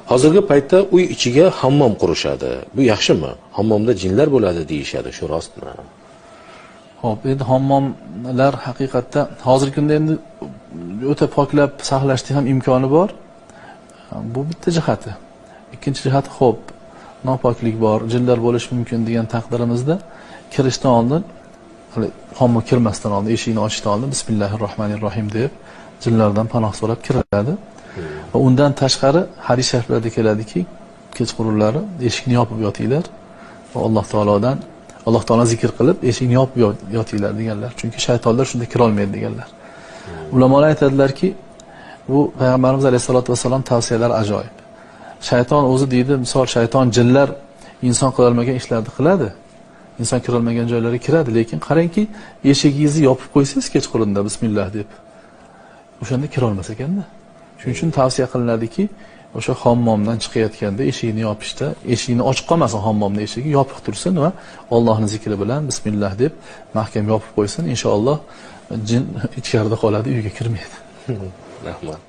Hozirgi paytda uy ichiga hammom qurishadi. Bu yaxshimi? Hammomda jinlar bo'ladi deyishadi. Shu rostmi? Xo'p, endi hammomlar haqiqatda hozirgi kunda endi o'ta poklab saqlashning ham imkoni bor. Bu bitta jihati. Ikkinchi jihati, xo'p, nopoklik bor, jinlar bo'lishi mumkin degan taqdirimizda kirishdan oldin, hammom kirmasdan oldin, eshikni ochishdan oldin Bismillahirrohmanirrohim deb jinlardan panoh so'rab kiriladi. Va undan tashqari hadis shariflarda keladiki, kechqurunlari eshikni yopib yotinglar va Alloh taolodan, Alloh taolo zikr qilib eshikni yopib yotinglar deganlar. Chunki shaytonlar shunda kira olmaydi deganlar. Ulamolar aytadilarki, bu payg'ambarimiz alayhisolatu vasallam tavsiyalari ajoyib. Shayton o'zi deydi, misol shayton, jinlar inson qila olmagan ishlarni qiladi. Inson kira olmagan joylarga kiradi, lekin qarangki, eshigingizni yopib qo'ysangiz kechqurunda bismillah deb, o'shanda kira olmas ekanda. Shuning uchun tavsiya qilinadiki, o'sha hammomdan chiqayotganda eshikni yopishda, eshikni ochiq qolmasin, hammomning eshigi yopiq tursin va Allohning zikri bilan bismillah deb mahkam yopib qo'ysin. Inshaalloh jin ichkarida qoladi, uyga kirmaydi. Rahmat.